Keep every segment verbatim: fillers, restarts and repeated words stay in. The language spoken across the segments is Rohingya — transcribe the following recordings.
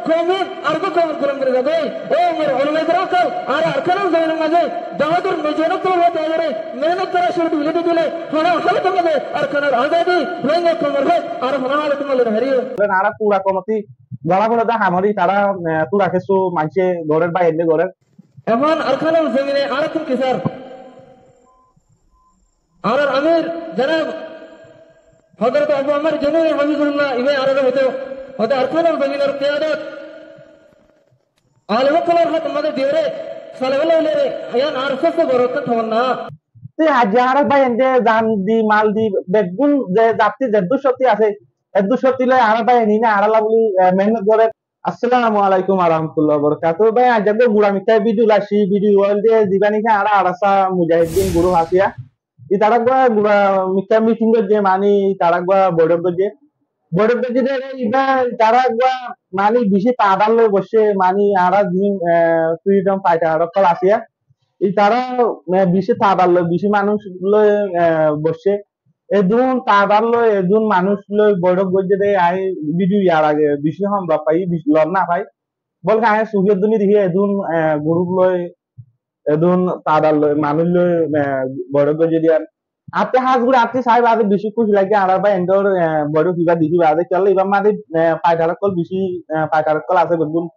Koum añára koumor gulam boni zagói. Ó mor ulamaye keram ókkol, añára Arkanor zominor mazé bahádur nojuwan ókkolor háte aiyóre mehénnot gorá cúru dile dile, hono hálot or mazé Arkanor azadi, Rohingya koumor hók, añára hono hálot or mazé no háriyo. Añára tura koumotí gora gora de ham gorí, tará, eh, tura kessú maincé gorér, báiyain de gorér. Ehón Arkanor zomine añárattún ki sar? Añárar amir janab Hozrot Abu Ammar Jununi hafizahullah ibá añárare hoitó, hoitó Arkanor zominor kiyadot alem ókkolor hát mazé diyóre salaibolla óilere, yián añárar sobse boro ekkán tamanna. Te aijja añárar báiyain de zan di, mal di, beggún ze zatti zeddúr cókti asé, eddúr cókti loi añárar báiyain iíne añáralla buli, eh, mehénnot gorér. Assalamu alaikum warahmatullahi wabarakatuhu. Bái, aijja uggwá gura mikká video loi aiccí, video óilde zibá niki añára Arasa Mujahidin group asé, itará uggwá gura mikká meeting goijjé, mani itará uggwá boitók goijjé. Boitók goijjé de ibá itará uggwá mani bicí taadar loi boiccé, mani añára zin, eh, freedom fighter ókkol asé, itará, eh, bicí taadar loi, bicí manúic loi, eh, boiccé. Edún taadar loi, edún manúic loi boitók goijjé de, añí video yar age bicí hom lok fai, bicí lok no fai. Bolke añí sufi duni dehí edún, eh, group loi, edún taadar loi, manúic loi, eh, boitók goijjé de. Añáttu hás gorí añáttu sai baade bicí kúci lage, añárar báiyaindor, eh, boitók ibá dehí baade, kiyólla ibár mazé, eh, fighter ókkol bicí, eh, fighter ókkol asé beggún.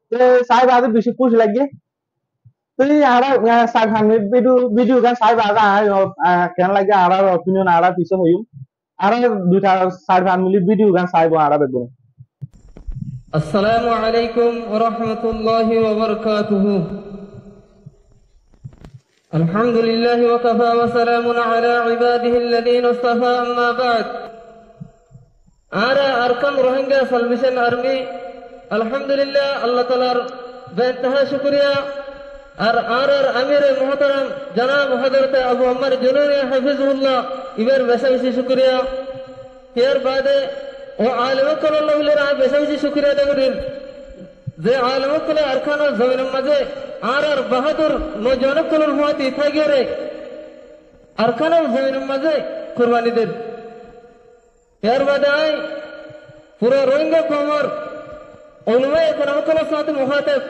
Te sai baade bicí kúci lage. Tui añára, ah, sar fan video, video gán sai baade, ah, ah, keén lage añárar opinion añára fisé hoiyum. Añára duita sar fan mili video gán saibo añára beggúne. السلام عليكم ورحمة الله وبركاته. الحمد لله وكفى وسلام على عباده الذين اصطفى، أما بعد. Añára Arakan Rohingya Salvation Army, alhamdulillah, Allah taalar beintaha cúkuriya, ar añárar amire muhtaram janab Hozrote Abu Ammar Jununi hafizahullah ibár beca beci cúkuriya. Yar baade ó alem ókkolor loi añára beca beci cúkuriya ada gorir, ze alem ókkole Arakanor zominor mazé añárar bahádur nojuwan ókkolor fúañti táigiyóre Arakanor zominor mazé kurbani der. Yar baade añí fura Rohingya koumor ulamaye keram ókkolor sáñte muháteb.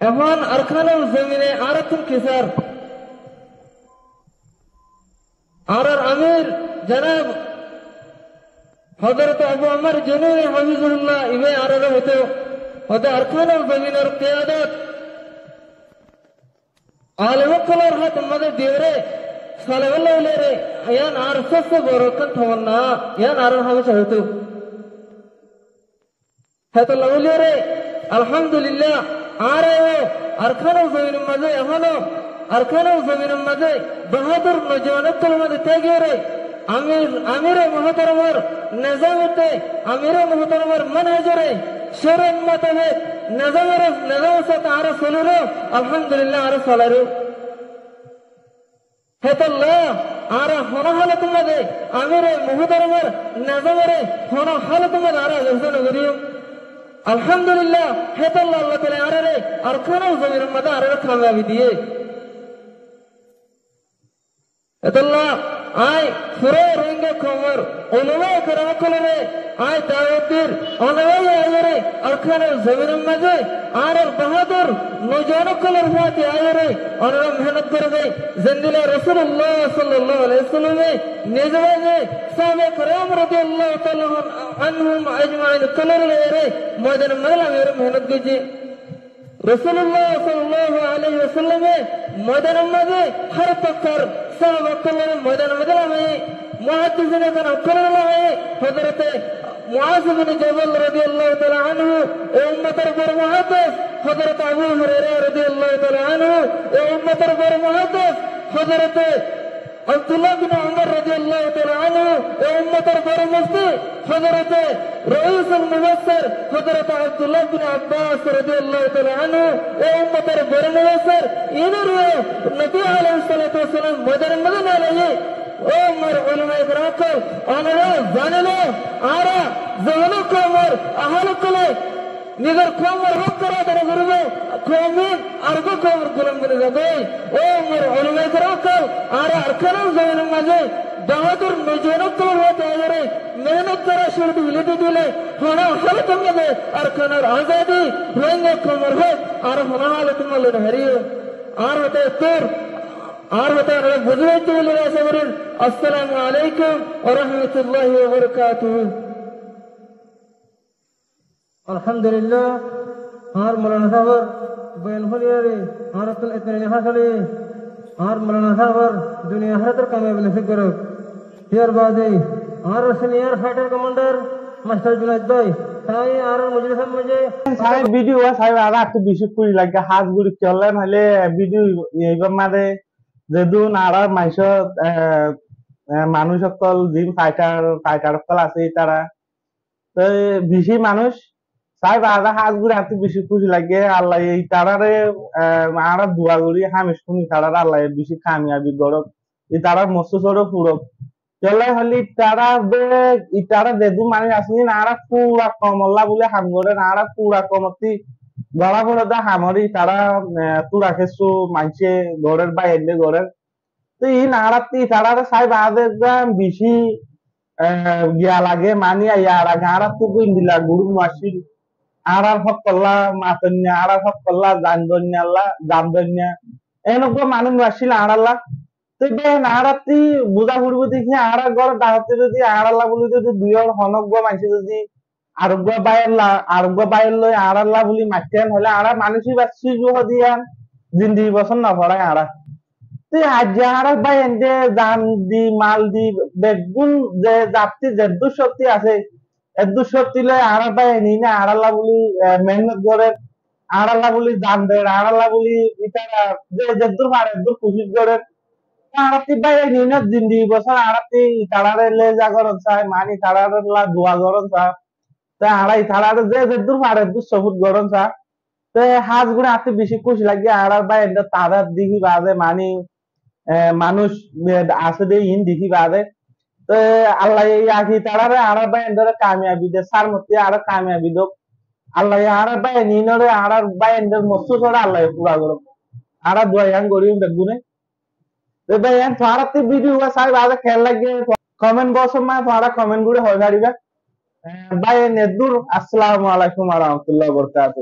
Ehón Arakanor zomine añárattún ki sar? Añárar amir janab Hozrot Abu Ammar Jununi hafizahullah ibá añárare hoitó, hoitó Arakanor zominor kiyadot alem ókkolor hát mazé diyóre salaibolla óilere, yián añárar sobse boro ekkán tamanna, yián añárar hámica hoitó. Hétolla óilere, alhamdulillah, añára ó Arakanor zominor mazé ehóno, Arakanor zominor mazé bahádur nojuwan ókkolor mazé táigiyóre, amir, amire muhtaramor nizam otte, amire muhtaramor manhajore, córiat mutabek nizamore, nizamor sáñte añára soliró, alhamdulillah, añára solairó. Hétolla añára hono hálot or mazé amire muhtaramor nizamore hono hálot or mazé añára azabsa no goijjum. Alhamdulillah, hétolla Allah taala añárare Arakanor zominor mazé añárare kamiyabi diye. Hétolla añí fura Rohingya koumor ulamaye keram ókkolore añí dawot dir, onora aiyóre Arakanor zominor mazé añárar bahádur nojuwan ókkolor fúañti aiyóre onora mehénnot goré de, zendilla Rosulullah sallallahu alaihi wasallame nize bade sahabaye keram radiyallahu taala anhum ajmain ókkolore loiyóre moidanor mazé lamiyóre mehénnot goijjé. Rosulullah sallallahu alaihi wasallame moidanor mazé hár tabakat sahaba ókkolore moidanor mazé lamaiye, muhaddisine keram ókkolore lamaiye, Hozrote Muaz ibn Jabal radiyallahu taala anhu, e ummotor boro muhaddis, Hozrote Abu Huraira radiyallahu taala anhu, e ummotor boro muhaddis, Hozrote Abdullah bin Umar radiyallahu taala anhu, e ummotor boro mufti, Hozrote Raisul Mufassir, Hozrote Abdullah bin Abbas radiyallahu taala anhu, e ummotor boro mufassir, inore nobi alaihissalatu wassalam moidanor mazé no laiye. Ó mor ulamaye keram ókkol, onora zani lo, añára ze hono koumor ahal ókkole nizor koumor hók adá no goribo, koum arekkán koumor gulam boni zagói. Ó mor ulamaye keram ókkol, añára Arakanor zominor mazé bahadur nozowán ókkolor uore dóra dóri mehénot goráre cúru diyé dé dile, honó hálot or maze Arkanor azadi, Rohingya koumor hók, añára honó hálot or maze loi no fariyum. Añár hotá ettur, añár hotá onora buzí faijjó buli aca gorí. Assalamu alaikum wa rahmatullahi wa barakatuhu. Alhamdulillah, añár Molana sábor boyan fúniyóre añárattún etna nihás óiye. Añár Molana sábor duniya ahérator kamiyabi nosib gorouk. Yar baade añár senior fighter commander mastor Junaid bái, tái añárar mojlisor maze sai video wa sai añára ettu beci kúci lage, hás gorí kiyólla hoilé video ibar maze zedún añárar maincór, eh, eh, manúic ókkol, zin fighter, fighter ókkol asé, tará Te beci manúic sai baade hás gorí añáttu beci kúci lage. Allaye itarare, eh, añára dua gorí, hámica fúni itarare Allaye beci kamiyabi gorouk, itarar moksod ore furouk. Kiyólla hoilé itara be, itara zedún manúic asé, añára fura koumolla buli ham gorer, añára fura koumottú gora fore de ham ore itara, eh, fura kessú maincé gorer, báiyain de gorer. Te iín añárattú itarare sai baade ekdom beci, eh, giya lage, mani yar age añárattú endilla guruf no accíl. Añárar hókolla matonniya, añárar hókolla zan doinna, zan doinna. Enokkuwa manúic no accíl añáralla. Te iín añárattú buza foribo de ki, añárar góror dahottú zodi añáralla buli zodi duiyar honokkuwa maincé zodi arekkúa báiyolla, arekkúa báiyolloi añáralla buli maitté hoilé añára manúic íba cíz hoó de yián zindigi bosór no forai añára. Te aijja añárar báiyain de zan di, mal di, beggún ze zattí zeddúr cókti asé, eddúr cókti loi añárar báiyain iíne añáralla buli, eh, mehénnot gorér, añáralla buli zan der, añáralla buli ítara ze zeddúr fare eddúr kucíc gorér. Te añárattú báiyain iíne zindigi bosór añárattú ítarare leja gorón sai, mani ítarare la dua gorón sai. Te añára ítarare ze zeddúr fare eddúr support gorón sai. Te hás gorí añáttu beci kúci lage, añárar báiyain de tará dekí baade mani, eh, manúic, eh, asé de iín dekí baade. Te Allaye yaki tarare añárar báiyain dore kamiyabi de, sar mottí añára kamiyabi douk. Allaye añárar báiyain iínore, añárar báiyain dor moksod ore Allaye fura gorouk. Añára dua yián gorí beggúne. Te báiyain, tuáñrattú video gán sai baade ken lage, comment box or maze tuáñra comment gorí hoi fariba. Eh, báiyain, eddúr, assalamu alaikum wa rahmatullahi wa barakatuhu.